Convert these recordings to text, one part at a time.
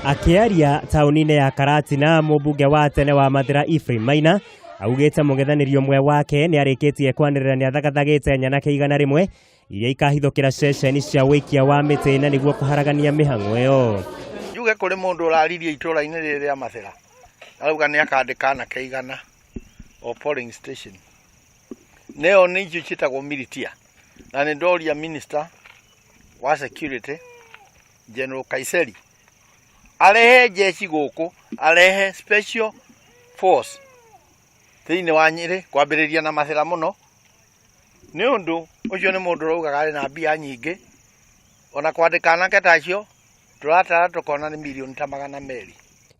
Akĩaria taũni-inĩ ya Karatina, mũmbunge wa tene wa Mathĩra Ephraim Maina augĩte mũng'ethanĩri ũmwe wake nĩ arĩkĩtie kwanĩrĩra nĩ athagathagĩte nyanake 100 iria ikahithũkĩra ceceni cia ũikia wa mĩtĩ na nĩguo kũharagania mĩhang'o ĩyo. Njuge kũrĩ mũndũ ũraririe itũra-inĩ rĩrĩ rĩa Mathĩra, arauga nĩ akandĩka anake 100 o polling station. Nĩyo nĩ icio ciĩtagwo militia. Na nĩ ndoria minister wa security General Kaiseri arehe jeshi gũkũ, arehe special force thĩinĩ wa Nyĩrĩ, kwambĩrĩria na Mathĩra mũno, nĩ ũndũ ũcio nĩ mũndũ ũraugaga arĩ na mbia nyingĩ, ona kwandĩka anake ta acio tũratara tũkona nĩ mirioni ta 200.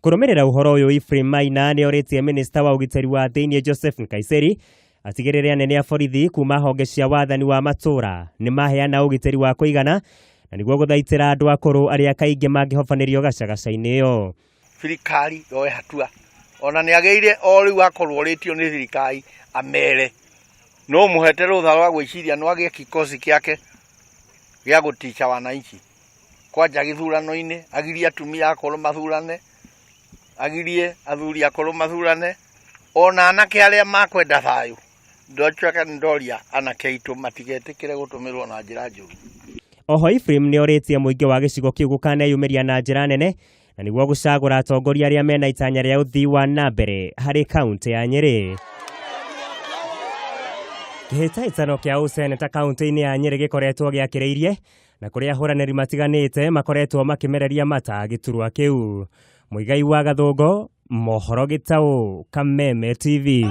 Kũrũmĩrĩra ũhoro ũyũ, Ephraim Maina nĩ orĩtie minista wa ũgitĩri wa thĩinĩ Joseph Nkaiseri atigĩrĩre anene a borithi kuma honge cia wathani wa matũra nĩ maheana ũgitĩri wa kũigana na nĩguo gũthaitĩra andũ akũrũ arĩa kaingĩ mangĩhobanĩrio gacagaca-inĩ ĩyo. Thirikari yoe hatua, ona nĩ agĩire o rĩu akorwo orĩtio nĩ thirikari amere no mũhete rũtha rwa gwĩciria no agĩe kikosi kĩake gĩa gũticha wananchi kwanja gĩthurano-inĩ, agirie atumia akũrũ mathurane, agirie athuri akũrũ mathurane, ona anake arĩa makwenda thayũ. Ndocoka ndoria anake aitũ matigetĩkĩre gũtũmĩrwo na njĩra njũru. Oho Ephraim nĩ orĩtie mũingĩ wa gĩcigo kĩu gũkaneyumĩria na njĩra nene na nĩguo gũcagũra atongoria arĩa mena itanya rĩa ũthii wa na mbere harĩ kaũntĩ ya Nyĩrĩ. Kĩhĩtahĩtano kĩa ũseneta kaũntĩ-inĩ ya Nyĩrĩ gĩkoretwo gĩakĩrĩirie na kũrĩa ahũranĩri matiganĩte makoretwo makĩmereria mata gĩturwa kĩu. Mũigai wa Gathũngũ, Mohoro Gĩtaũ, Kameme TV.